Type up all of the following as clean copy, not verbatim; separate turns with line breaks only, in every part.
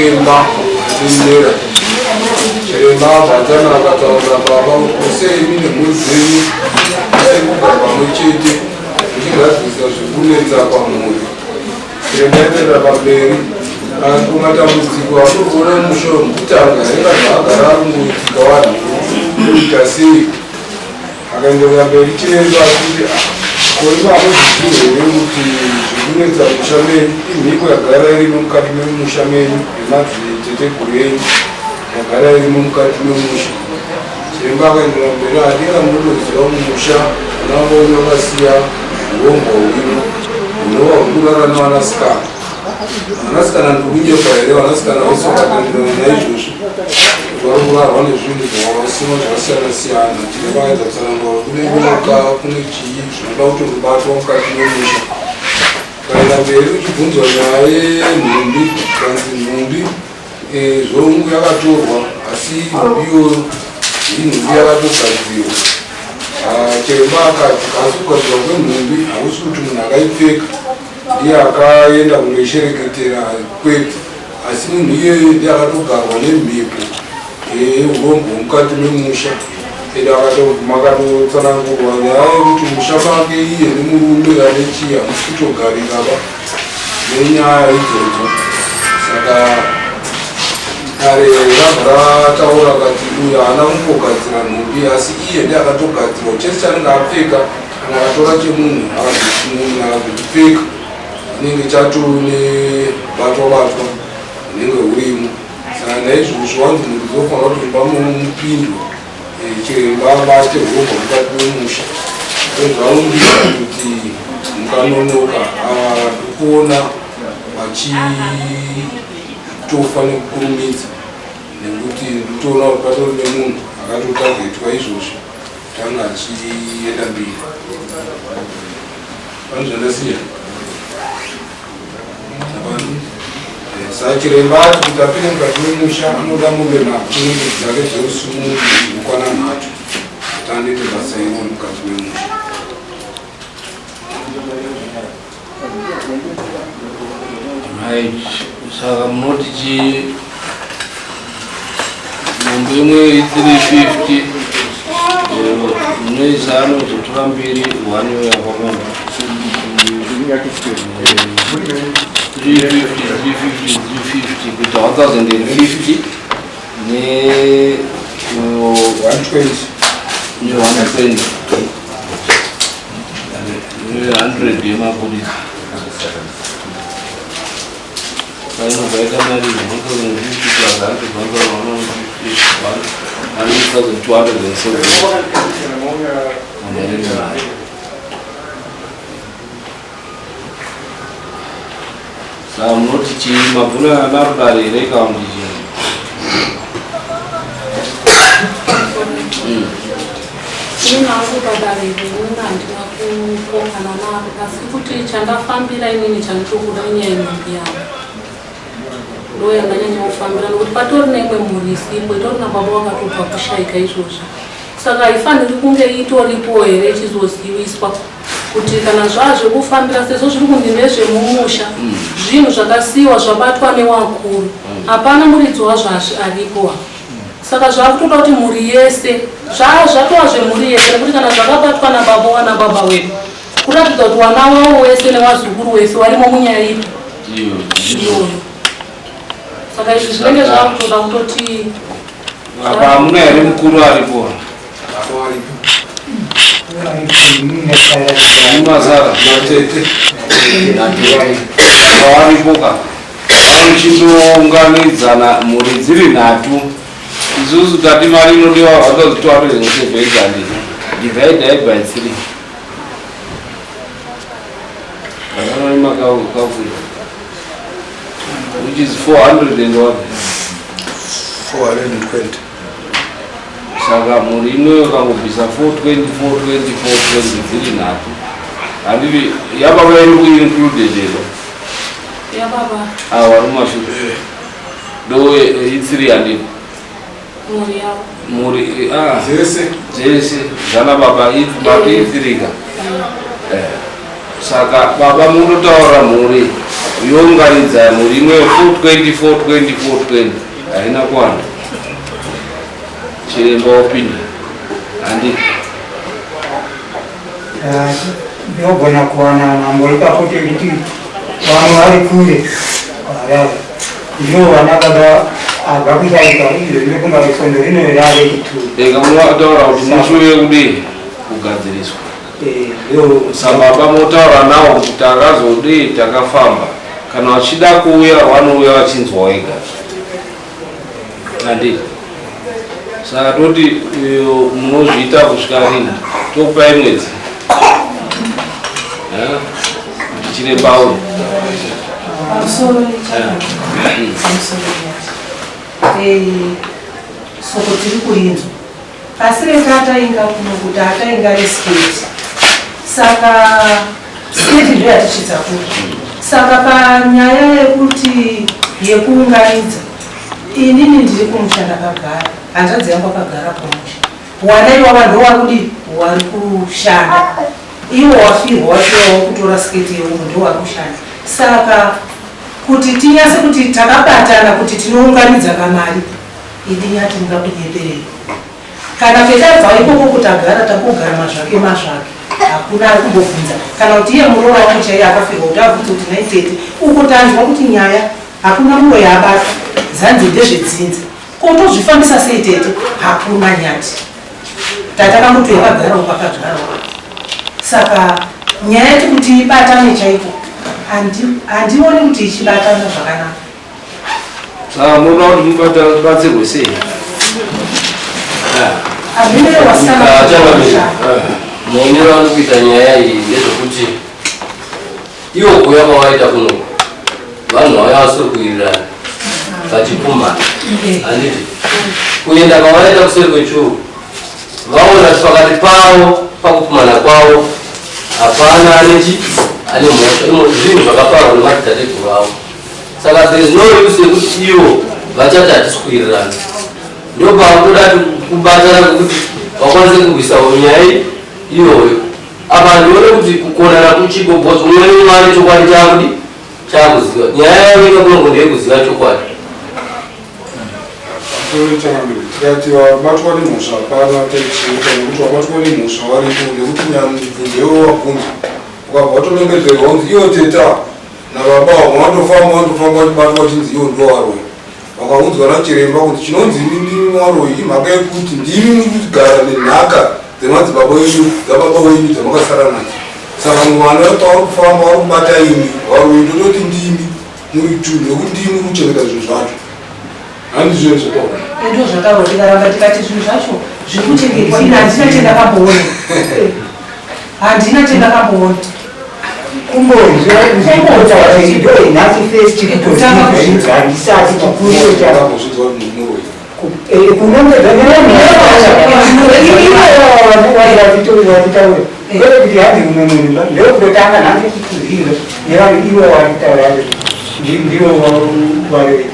Chiremba atendera. Chiremba abva atanga akataurira baba kuti kosei imi nemhuri dzenyu musiri kugara pamwe chete muchigadzirisa zvekunetsa pamhuri. Chiremba aenderera pamberi akati matambudziko amuri kuona mumusha umu kutanga here vanhu agara ari kungoitika vanhu kuita sei? Akaenderera mberi Chiremba achiti ah, ko imi hamuzvizivi here kuti zvekunetsa musha menyu imhiko yagara irimo mukati memusha menyu yemadziteteguru enyu yagara irimo mukati memusha. Chiremba akaenderera mberi adira munotoziva mumusha vana vaonye vakasiya hurombwa hurimo hunova hwekurara nevanasikana. Vanasikana ndikunyepa here? Vanasikana vese vakatenderana naizvozvo vari kurarwa nezvinhu zvavasina zvakasiyana siyana. Tinovaedza kutsanangura kune nyoka, kune chii zvinoda kutobatwa mukati memusha. Kaenda mberi uchibvunzwa nyaya yenhumbi, kanzi nhumbi eh, zvongu yakatorwa asi nhumbi iyoyo inhumbi yakatogadzirwa. Ah, Chiremba akati asi kugadzirwa kwenhumbi hakusi kuti munhu akaipfeka ndiye akaenda kunoishereketera kwete asi munhu iyeye ndiye akatogarwa nemhepo yeurombo mukati memusha ende makatotsanangurwa nyaya yekuti musha make iye nemurume vane chii hamusi kutogarika ba nenyaya idzodzo saka dare rabva rataura kati uyo haana kumbogadzira nhumbi asi iye ndiye akatogadzirwa chese chaanenge apfeka Kana akatora chemunhu munhu akazvichipfeka chinenge chatone batwa batwa hunenge hurimo saka naizvozvo wanzi mhuri dzofanira kuti mumba mupindwe eh, chiremba abate hurongwa mukati memusha ndozvaundiita kuti mukanonoka ah, ndikuona vachitofa nekukurumidza nekuti ndikutoona kuti patori nemunhu akatotagetwa izvozvo Tanga achienda mberi. Pane zvandasiya. Hapana. Eh, saka chiremba ati kuti apinde mukati memusha anoda mombe nhatu nenge dzake dzeusunungu dzinokwana nhatu kuti andoite basa iroro mukati memusha.
Right. Saka munoti chi mombe imwe iri 350 munoisa anozotora mbiri one uya kwamambo 350 350 350 kuita 1050 ne
120
ne 120 100 yemapurisa painobva yaita mari 1050 plus 100 1270 saka munoti chii mabvuna anarudare here kana kuti chii
Ini hangu padare inini handina kupokana naro asi kuti chandafambira inini chandiri kuda inyaya yenhumbi yangu ndo yandanyanya kufambira nokuti patori neimwe mhuri isipo itori nababa vakatobva kushaika izvozvi saka haifaniri kunge itoripo here ichizoziviswa kuti kana zvaa zvekufambira sezvo zviri kunzi ndezvemumusha zvinhu zvakasiyiwa zvabatwa newakuru hapana muridzi wazvo aripo saka zvakutoda kuti mhuri yese zvatova zvemhuri yese nekuti kana zvakabatwa nababa wana baba wedu kuratidza kuti wana wavo wese newazukuru wese warimo munyaya ipi iyoyo saka izvi zvinenge zvakutoda kutoti
apa hamuna here mukuru aripo Mazara
natete
varipo ka vanochitounganidzana mhuri dziri nhatu isusu tati mari inodiwa 1270 divided by 3 makauya which is 400 and what
420
saka mhuri imwe ukangobvisa 420 420 420 dziri nhatu handivi yababa iri kuincluded here
yababa
awa vari mumashure ndo itsiri handini
mhuri yavo
mhuri ah,
dzese
dzese zvana baba mati itsirika eh, saka baba munotaura mhuri Younganidza mhuri imwe 420 420 420 haina kuwanda. Chiremba wopinda handi.
Ndinogona kuwana mambo ipapo tekuti vamwe vari kure Harare ndivo vana baba abva kushaika izvo ndinofunga kuti svondo rino rave chituru.
Ega munotaura kuti mushure kudii kugadziriswa. Sababa motaura nawo kuti takazodii takafamba kana vachida kuuya vanouya vachinzwa wega handiti saka toti munozviita kusvika rini tokupai mwedzi tichirembawo
soko tiri kurinzwa Asi rega atainga kuno kuti atainga resiketi saka siketi ndiyo yatichidza kuno saka panyaya yekuti yekuunganidza inini ndiri kumusha ndakagara hanzvadzi yangu akagara kumusha wana iwawa ndowakudi wari kushanda iwo wafirwa wacho wakutora siketi yeumwe ndowari kushanda saka kuti tinyase kuti takabatana kuti tinounganidza kamari Idi nyati mungakunyeperei kana petabva ikoko kuti agara takugara mazvake mazvake hakuna ari kumbobvunza kana kuti iye muroora wangu chaiye akafirwa kuti abvunze kuti nhai tete uko tanzwa kuti nyaya hakuna mumwe yaabata zanzi ndezvedzinza ko tozvifambisa sei tete hakuna nyati tata kanguti yakagarawo pakagarawo saka nyaya yati kuti ibatane chaiko handioni kuti ichibatana zvakanaka
Saka munoda kuti mubatsirwe sei?
Maonero ari kuita nyaya iyi ndezvekuti iwo kuuya kwavaita kuno vanhu vauya vasiri kuwirirana vachipumhana handiti kuenda kwavaita kuseri kwechuru vaona kuti pakati pavo pakupumhana kwavo hapana anechi ane mhosva zvinhu zvakaparwa nemadzitateguru avo Saka there is no use yekuti ivo vachati hatisi kuwirirana. Ndopakuda kubatana kwekuti vakwanise kurwisa nyaya iyoyo. Apa handione kuti kukonana kuchipo because umwe neumwe ane chokwadi chaakudi chaakuziva. Nyaya yavo kunongo ndeyekuziva chokwadi.
Tikati vabatwa nemhosva hapana taichiita nekuti vabatwa nemhosva varipo nekuti nyamubvunzo iwe wabvunzwa ukabva watonongedzerwa unzi iwo teta Nababa avo vanotofamba vanotofamba vachibatwa vachinzi ivo ndivo varoyi. Vakaudzwa nachiremba kuti chinonzi imi ndimi varoyi imhaka yekuti ndimi muri kugara nenhaka dzemadzibaba enyu dzababa wenyu dzamakasara nadzo. Saka mwana pavari kufamba vari kubata imi varoyi ndototi ndimi muri two nekuti ndimi muri kuchengeta zvinhu zvacho. Handizvo zvataura.
Ndizvo zvataura tikaramba tikati zvinhu zvacho zviri kuchengetwa ini handina chendakamboona. Handina chendakamboona.
Kumbonzwa nhasi first kutozvinzwa handisati chikuru kunongedza nevanhuvatitaura kwete kuti hanzi mumwe munhu ndokutotanga nhasi kuzvinzwa nevanhu ivo varikutaura ndivo varoi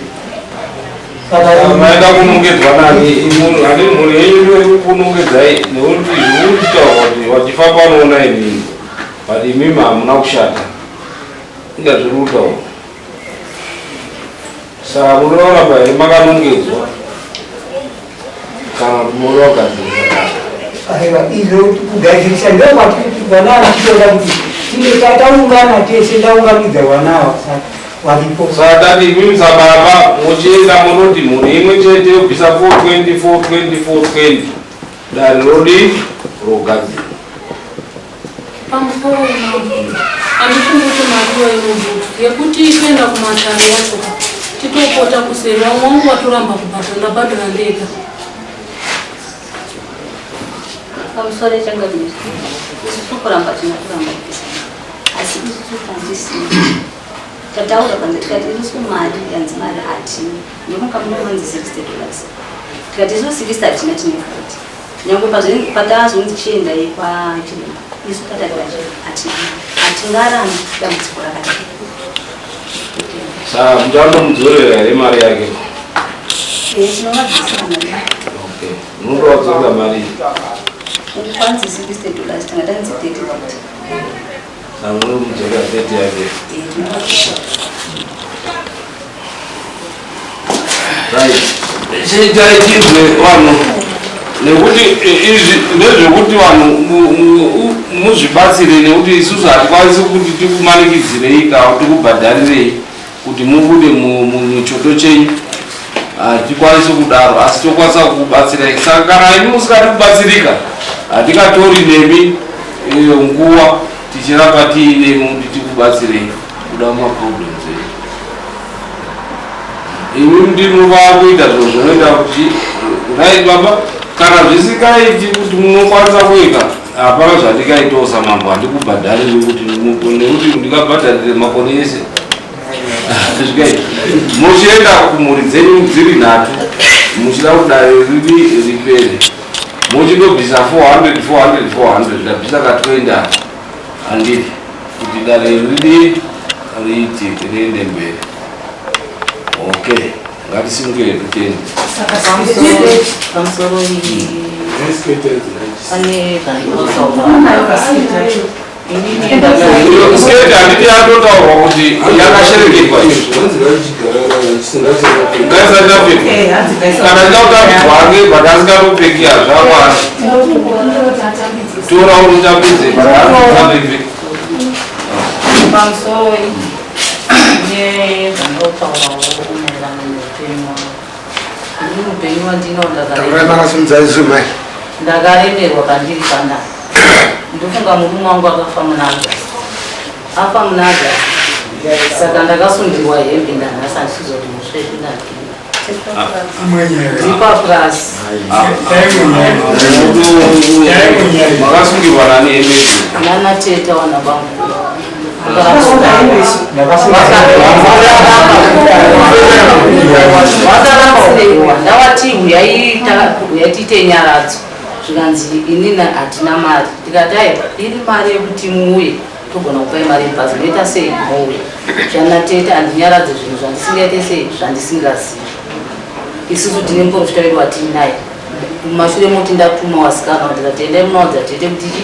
Maenda kunongedzwa nani? Munhu ane mhuri yenyu ndiyo iri kunongedzai nekuti zviri kutaurwa kuti vachifamba vanoona imimi but imimi hamuna kushata inga zviri kutaurwa saka munoda kuramba here makanongedzwa kana kuti munoda kugadzirisa
Aiwa, izvo kugadzirisa ndokwatiri vana vachitoda kuti tinge taungana tese ndaunganidza vana ava varipo.
Saka tati imimi sababa mochienda monoti mhuri imwe chete yobvisa 420 420 420 dare rodi rogadzira.
Pamusoro mambo, handifungi kuti mari iyoyo inobuda yekuti kuenda kumatare yacho titopota kuseri vamwe vangu vatoramba kubhadhara ndabhadhara ndega.
Pamusoro changamire, isusu kuramba tina kuramba kubvisa asi isusu tantisina tataura panze tikati isusu mari yanzi mari hatina ndomuka munomanzi 60 dollars tikati isusu 60 hatina tine 40 nyangwe patazonzi chiendai kwachiremba isu tatati hatina hatingarami dambudziko rakadai
Saka muchandomudzorera here mari yake?
Eh, tinovabvisira mari.
Okay. Munotovadzorera mari.
Kwanzi 60 dollars tanga tanzi 30 30.
Amwe mudzokera 30 yake. Right. Chiitai chinzwe vanhu nekuti izvi ndezvekuti vanhu muzvibatsire nekuti isusu hatikwanisi kuti tikumanikidzirei kana kuti tikubhadharirei kuti mubude muchoto chenyu hatikwanisi kudaro asi tokwanisa kukubatsirai saka kana imi musingadi kubatsirika hatikatori nemi eh, nguva tichiramba tiinemi kuti tikubatsirei kuda maproblems enyu imi ndimi vakuita zviro zvinoita kuti right baba kana zvisikaiti kuti munokwanisa kuita hapana zvandikaitawo samambo handikubhadhariri kuti nekuti ndikabhadharire makore ese zvikaita muchienda kumhuri dzenyu dziri nhatu muchida kudare riri ripere muchindobvisa 400 400 400 ndabvisa ka 20 apa handiti kuti dare riri riiti riende mberi okay Ngatisimukire titende.
Pamusoro pane
Sketi handiti yatotaurwa kuti yakashereketwa ngaisati yapfekwa kana ida kutambidzwa hake but asingatopfeki hazvakwana tora unotambidze but asingatopfeki
pamusoro nezvandotaurawo maererano neupenyu wangu ini upenyu wandinawo ndakaremerwa pandiri panapa ndofunga murume wangu akafa muna August afa muna August saka ndakasundirwa hembe ndanhasi handisizoti musvepi ndadii ndipapurasi
makasungirwa nani hembe
nana tete wana bamukuru vakaramba kuwa ndavati huyai tiite nyaradzo zvikanzi inini hatina mari ndikati aiwa iri mari yekuti muuye togona kupai mari yebhazi moita sei mouya zvanatete handinyaradze zvinhu zvandisingaite sei zvandisingazivi isusu tine muprofita wedu watiinaye mumashure moti ndatuma wasikana ndikati endai munowadza tete kuti chi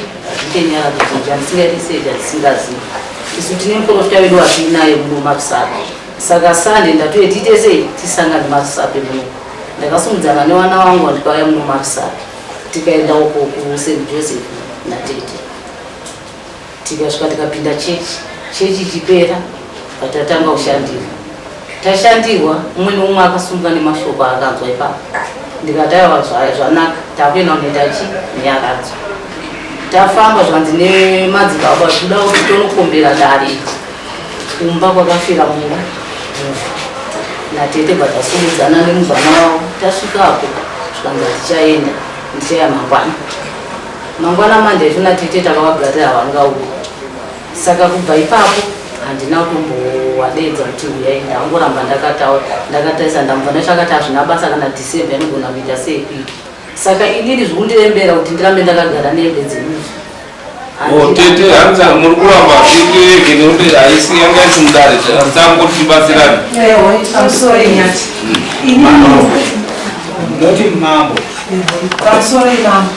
tiite nyaradzo zvinhu zvandisingaite sei zvandisingazivi isu tine muprofita wedu watiinaye muno marusape saka sande ndatoye tiite sei tisangane marusape muno ndakasumudzana nevana vangu vandikauya muno marusape tikaenda uko kuSt Joseph natete Tikasvika tikapinda chechi, chechi ichipera patatanga kushandirwa. Tashandirwa umwe neumwe akasumuka nemashoko aakanzwa ipapo. Ndikati aiwa zvanaka takuenda kunoita chi nyaradzo. Tafamba zvanzi nemadzibaba tikuda kuti tonokombera dare iri kumba kwakafira munhu natete bva tasumudzana nemubvana wavo tasvikapo zvikanzi hatichaenda ndichaya mangwana. Mangwana manje acho natete takavagarira havangauyi saka kubva ipapo handina kutombowadeedza kuti huyai ndangoramba ndakataura ndakatarisa ndamubva ndachakati hazvina basa kana December inogona kuita sei kuita saka inini zvikundirembera kuti ndirambe ndakagara nehembe dzenyuzi
Oh, tete hanzi muri kuramba tirege nekuti haisi yanga isi mudare tangoti tibatsirane
Pamusoro nyati. Inini
Ndoti mambo.
Pamusoro imambo.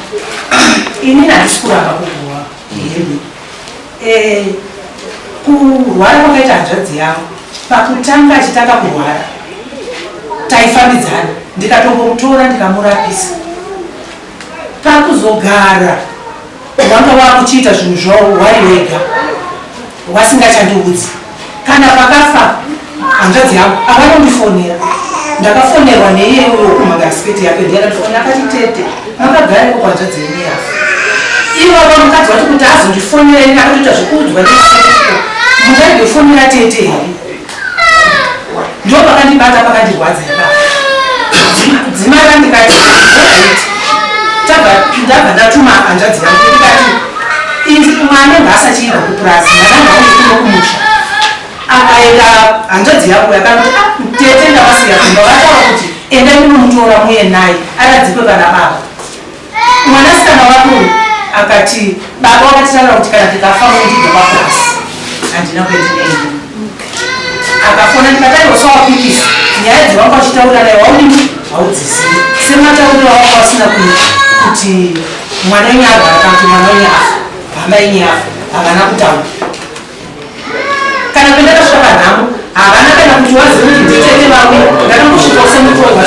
Inini handisi kuramba kuguwa hembe. Eh, kurwara kwakaita hanzvadzi yangu pakutanga achitanga kurwara taifambidzana ndikatombomutora ndikamurapisa pakuzogara wanga wakuchiita zvinhu zvavo wari wega wasingachandiudzi kana pakafa hanzvadzi yangu avanondifonera ndakafonerwa neiye uyo kumhangara siketi yake ndiye akandifonera akati tete makagara iko kwanzvadzi yenyu yafa ivava mukadzi wacho kuti azondifonera ini akatoita zvekuudzwa mungaindifonera tete here ndo pakandibata pakandirwadza ipapo dzimara ndikati alright tabva ndabva ndatuma hanzvadzi yangu ndikati inzi mwana ngaasachienda kupurazi mwana ngauye kuno kumusha akaenda hanzvadzi yangu yakanoti ah, tete ndavasiya kumba vataura kuti endai munomutora muye naye aradzikwe pana baba mwanasikana wako uyu akati baba wakatitaura kuti kana ndikafa unondiga papurasi handina kuendinei akafona ndikati aiwa usawapikisa nyaya dzewanga uchitaura naye waudini haudzizivi sematauriro awanga wasina kuita kuti mwana wenyu arwara kana kuti mwana wenyu afa hama yenyu yafa havana kutaura Kana pendakasvika panhamo havana kana kuti wazive kuti nditete vauya, ndakangosvikawo semutorwa.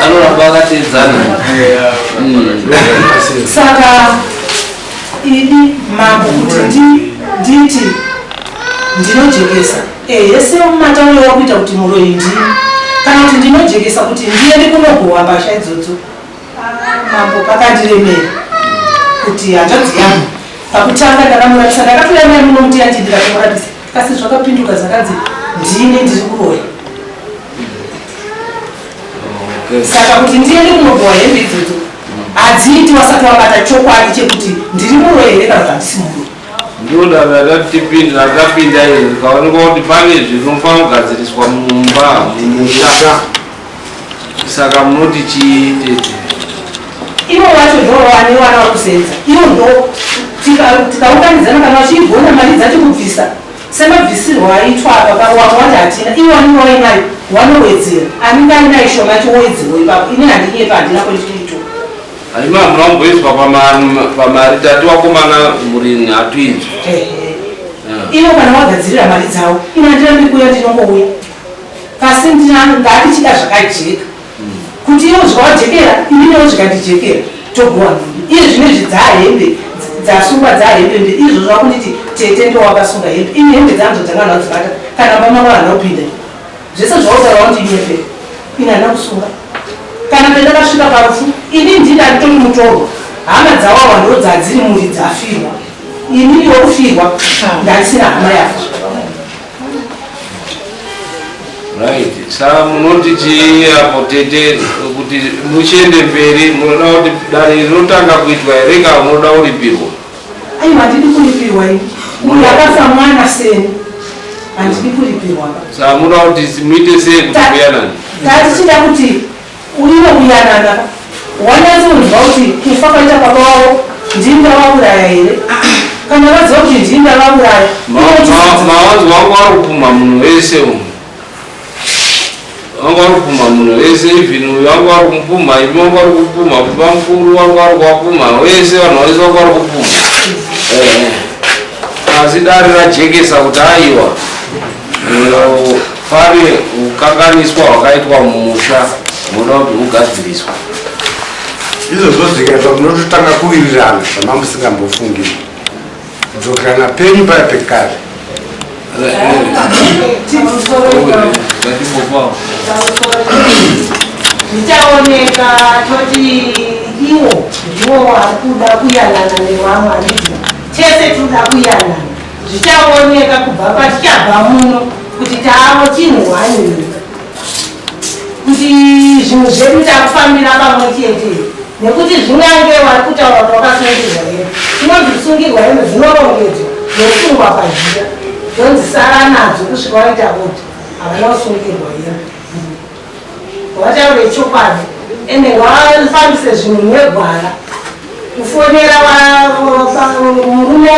Anoramba akateedzana.
Saka idi mambo kuti nditi ndinojekesa ehe sematauriro wakuita kuti muroyi ndini, kana kuti ndinojekesa kuti ndiende kunogohwa mbasha idzodzo. Ah, mambo, pakandiremera kuti hanzvadzi yangu pakutanga ndakamurapisa, ndakatouya naye muno muti yati ndikatomurapisa, asi zvakapinduka zvakanzi ndini ndiri kuroya. Saka kuti ndiende kunogohwa hembe idzodzo hadziiti wasati wabata chokwadi chekuti ndiri muroyi here kana kuti handisi muroyi.
Ndoda ratapinda iri, zikaonekwa kuti pane zvinofanira kugadziriswa mumba, mumusha. Saka munoti chii, tete?
Ivo vacho ndo vane vana vakusenza, ivo ndo tikaunganidzana kana vachiigona mari dzacho kubvisa semabvisirwo aitwa apa pawamwe wati hatina, ivo vanenge vainayo wanowedzera, anenge ainayo shoma yacho wowedzerwo ipapo. Ini handinyepa, handina kwendinoitwa.
Haima hamuna kumboiswa pamari, tati wakomana mhuri hatuinzwi.
Ivo kana wagadzirira mari dzavo, ini handirambi kuuya, ndinongouya kasi ngatichida zvakajeka kuti ivo zvikavajekera, ininiwo zvikandijekera, togowa nhumbi. Iye zvinezvi dzaahembe dzasungwa, dzaahembe mbiri izvozvo vakunditi tete ndo wakasunga hembe. Ini hembe dzanzo dzanga nhadzibata kana mama vahana kupinda, zvese zvautaura wandinyepera, ini handina kusunga. Kana pendakasvika parufu ini ndini anditori mutorwa, hama dzawawa ndo dzadziri muri dzafirwa, inini wokufirwa ndandisina hama yafa.
Right, saka munoti chii apo, tete, kuti muchiende mberi? Munoda kuti dare rinotanga kuitwa here kana munoda kuripirwa?
Aiwa, handidi kuripirwa ini. Uyu akafa mwana seni, handidi kuripirwa.
Saka munoda kuti muite sei kuti muyanani?
Tatichida kuti uivo kuyanana wanyatsonzwa kuti kufa kwaita baba wavo ndini ndavauraya here. Kana vaziva kuti ndini ndavauraya.
Mawanzi wangu vari kupumha munhu wese umu, vangu vari kupumha munhu wese, even uyu vangu vari kumupumha, imi vangu vari kupumha, baba mukuru vangu vari kuvapumha wese, vanhu vese vangu vari kupumha. Asi dare rajekesa kuti aiwa, pane kukanganiswa hwakaitwa mumusha hunoda kuti hugadziriswe.
Izvozvo zvikaitwa munototanga kuwirirana zvamamusingambofungiri, kudzokerana penyu paya pekare.
Ngatimbopawo.
Zvichaoneka toti iwo ndiwo vari kuda kuyanana nevamwe, handiti chese tinoda kuyanana. Zvichaoneka kubva patichabva muno kuti taavo chinhu hwani, kuti zvinhu zvedu takufambira pamwe chete, nekuti zvingange vari kutaura kuti wakasungirwa hembe, chinonzi kusungirwa hembe dzinorongedzwa dzokusungwa pajira, dzonzi sara nadzo kusvika waita oti. Havana kusungirwa hembe, vataure chokwadi, ende ngavafambise zvinhu negwara. Kufonera murume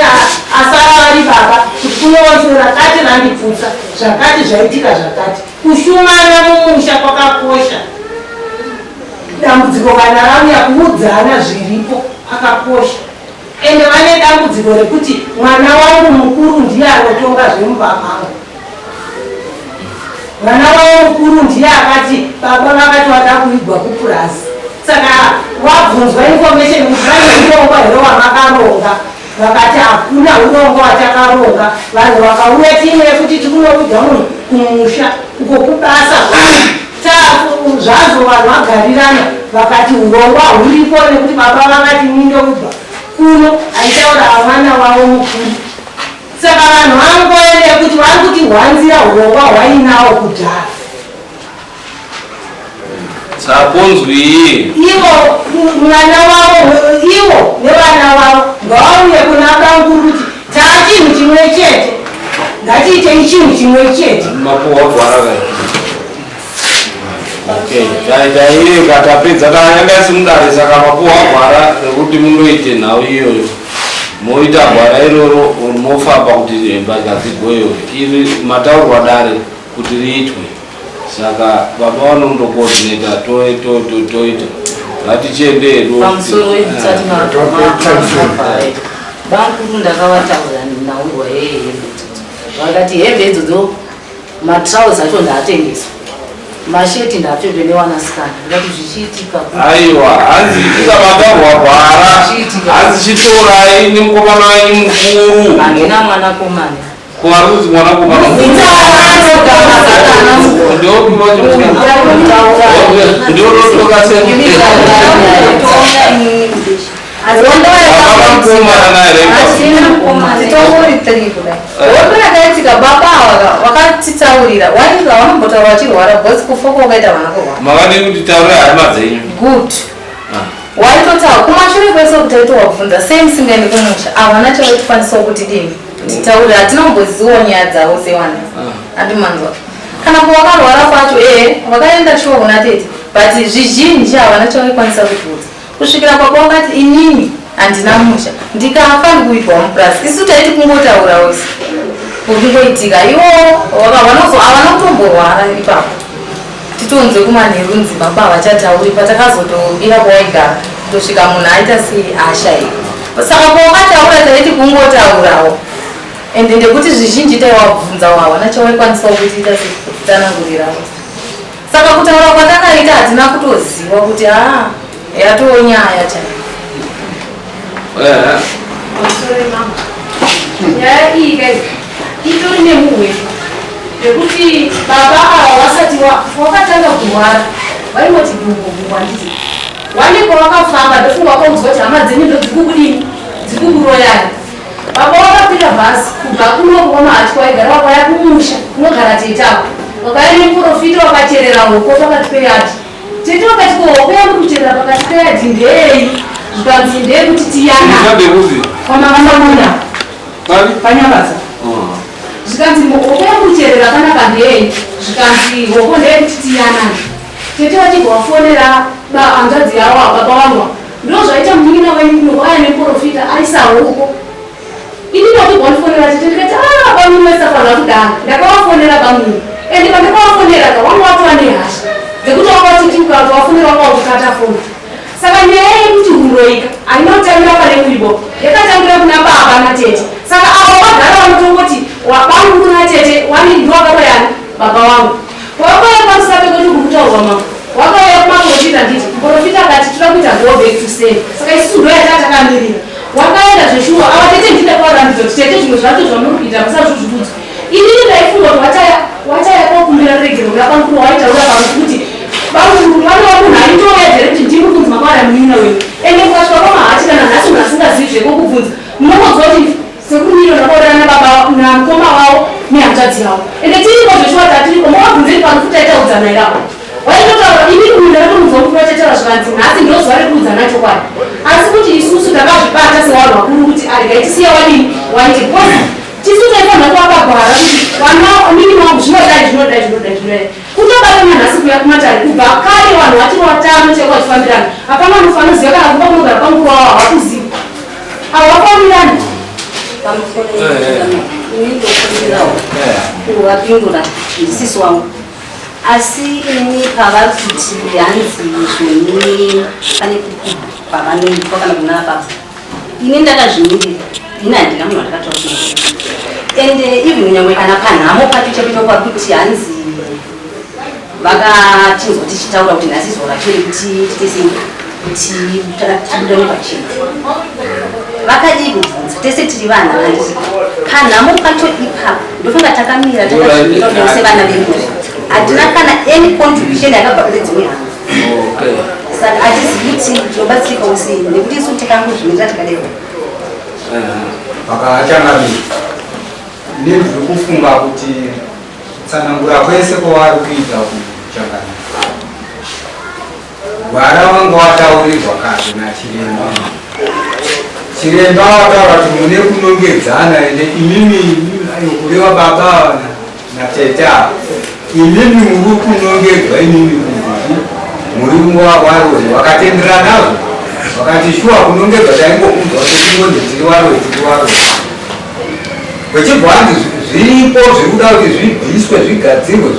asara ari baba kuti kunowanziro rakati randiputsa zvakati, zvaitika zvakati. Kushumana mumusha kwakakosha. Dambudziko kana rauya, kuudzana zviripo akakosha. Ende vane dambudziko rekuti mwana wangu mukuru ndiye anotonga zvemumba mangu. Mwana wavo mukuru ndiye akati baba vakati wada kuigwa kupurazi. Saka wabvunzwa information kuti pane urongwa here wamakaronga, vakati hakuna urongwa watakaronga. Vanhu vakauya timu yekuti tikunoviga munhu kumusha uko kubasa, zvazvo vanhu vagarirana vakati urongwa huripo nekuti baba vakati mindovigwa kuno, aitaura mwana wavo mukuru. Saka vanhu vangoende kuti vari kuti hwanzira urongwa hwainawo kudhara.
Sakunzwi
Ivo mwana wavo, ivo nevana vavo ngavauye kuna bamukuru kuti taa chinhu chimwe chete, ngatiitei chinhu chimwe chete.
Mapuwa gwara kai. Okay, taireka tapedza, tanga simudare. Saka mapuwa gwara rekuti mundoite nhau iyoyo, moita gwara iroro, mofamba kuti mbatya dzigoiwe. Iri mataurwa dare kuti riitwe, saka baba vanondocoordinata, toita ngatichiende hedu.
Pamusoro tisati mavhara, bamukuru ndakavataura naurwa yehembe idzodzo. Vakati hembe idzodzo matrouse acho ndaatengeswa, masheti ndaapfekwe nevanasikana. Ndikati zvichiitika ku-
Aiwa, hanzi ikavatarwa gwara, hanzi chitorai nemukomana wenyu mukuru.
Handina mwanakomana.
Kuvari kuti mwanakomana ndiotoka
Hondo yakaitika baba ava vakatitaurira wainzi vanombotaura vachirwara because kufa kwakaita vana kurwara.
Makadii kuti taurai hama dzenyu?
Good. Waitotaura kumashure kwese kuti taitowabvunza sei musingaendi kumusha, havana chavaikwanisawo kuti dini titaure, hatina kumbozivawo nyaya dzavo sevana. Andimanzwa kana pavakarwara kwacho, ehe, vakaenda shuwa kuna tete, but zvizhinji havana chavaikwanisa kutiudza kusvikira baba wakati inini handina musha, ndikafa ndikuitwa mupurasi. Isu taiti kungotaurawo isu kungoitika ivo havana kutomborwara ipapo, titonze kumanheru nzi baba havachatauri. Patakazotobira kwawaigara kutosvika munhu aita sei, ashaika. Saka pawakataura taiti kungotaurawo, ende ndekuti zvizhinji taiwabvunzawo havana chawaikwanisawo kutiita sekutitsanangurirawo. Saka kutaura kwatakaita hatina kutoziva kuti aa yatoo nyaya chaiyo.
Pamusoro mama, nyaya iyi guys itori nemuhwepo nekuti baba ava vasati wakatanga kurwara vaingoti gumbo gumbo, handiti? Waneko wakafamba, ndofunga wakaudzwa kuti hama dzenyu ndo dzikukudini, dzikukuroyani. Baba wakakwira bhasi kubva kuno kumahachi kwaigara, wakauya kumusha kunogara tete avo, wakauya nemuprofita, wakacherera hoko pakati peyadhi. Tete wakati, ko hoko yamuri kucherera pakati peyadhi ndeyei? Zvikanzi ndeyekuti tiyana.
Ndekupi?
Kwamamamuna.
Pari?
Panyamaza. Zvikanzi hoko yamucherera panapa ndeyei? Zvikanzi hoko ndeyekuti tiyanani. Tete vachibva vafonera hanzvadzi yavo, baba vangu, ndo zvaita munin'ina wenyu kuno aya nemuprofita aisa hoko. Ini ndachibva wandifonera tete, ndikati a bamuni vasafanira kudaro. Ndakavafonera bamuni, ende pandakavafonera ka wanga watova nehasha dzekuti wanga watiti ukatovafonera wanga watukata foni. Saka nyaya yekuti huroika haina kutangira pane kuibo, yakatangira kuna baba natete. Saka avo vagara vanotongoti wabamukuru natete wani ndo wakaroyani baba vangu. Wakauya pamusana pekuti kuri kutaurwa mambo, wakauya kumaprofita, nditi muprofita akati toda kuita go back to sender. Saka isusu ndo yataa takamirira. Wakaenda zveshuwa ava tete ndine kwarambidzo kuti tete zvimwe zvacho zvamuri kuita musazvuzvudzwa. Inini ndaifunga kuti wachaya wachaya kokumbira ruregero kuna bamukuru waitaura pamwe kuti bamukuru mwana wamunhu aitouya here kuti ndimi kunzi makawana munin'ina wenyu. Ende mukasvika kwamahachi kana nhasi munhu asingazivi zvekokubvunza, munongonzwa kuti sekuru Miro ndakaurana nababa namukoma wavo nehanzvadzi yavo. Ende tiriko zveshuwa, tatiriko, mukabvunzei pano futi taitaudzana irapo waitotaura. Inini munhu ndakatomubva mukuru vachataura, zvikanzi nhasi ndozuva rekuudzana chokwadi. Asi kuti isusu takazvibata sevanhu vakuru kuti aregai tisiye wadini waite, because tisu taifanira kuvapa gwara kuti vana mini wangu zvinodai, zvinodai, zvinodai, zvinodai. Kutobatana nhasi kuya kumatare kubva kare vanhu vachiri vatano chaiko vachifambirana, hapana anofanira kuziva kana kumba kunogara pamukuru wavo havakuziva, havafamirani.
Pamusoro, ini ndokumbirawo kuvapindura ndisisi wangu. Asi ini pavari kuti hanzi zvoni pane kwavanoitwa kana kuna baba, ini ndakazvimirira. Ini handina munhu wandakataura ende even kunyangwe kana panhamo pacho chakuita kwakuti hanzi vakatinzwa tichitaura kuti nhasi zuva racho rekuti tiite sei, kuti tibude pachena, vakadii kubvunza? Tese tiri vana, handiti? Panhamo pacho ipapo ndofunga takamira takazvimira kudai sevana vemuri, hatina kana any contribution yakabva kune dzimwe hama. Saka hatizivi kuti tinobatsirikawo sei nekuti isu takangozvimirira takadero.
Vakachangamira, ini ndiri kufunga kuti kutsanangura kwese kwavari kuita kuchangamira, gwara wanga wataurirwa kare nachiremba. Chiremba wataura kuti mune kunongedzana, ende imimi, ayo kureva baba natete ava, imimi muri kunongedzwa, imimi kunzi muri waroi. Vakatendera nazvo, vakati shuwa kunongedzwa taingokunzwa kuti tingonzi tiri waroi, tiri waroi. Vechibva hanzi zviripo zviri kuda kuti zvibviswe, zvigadzirwe.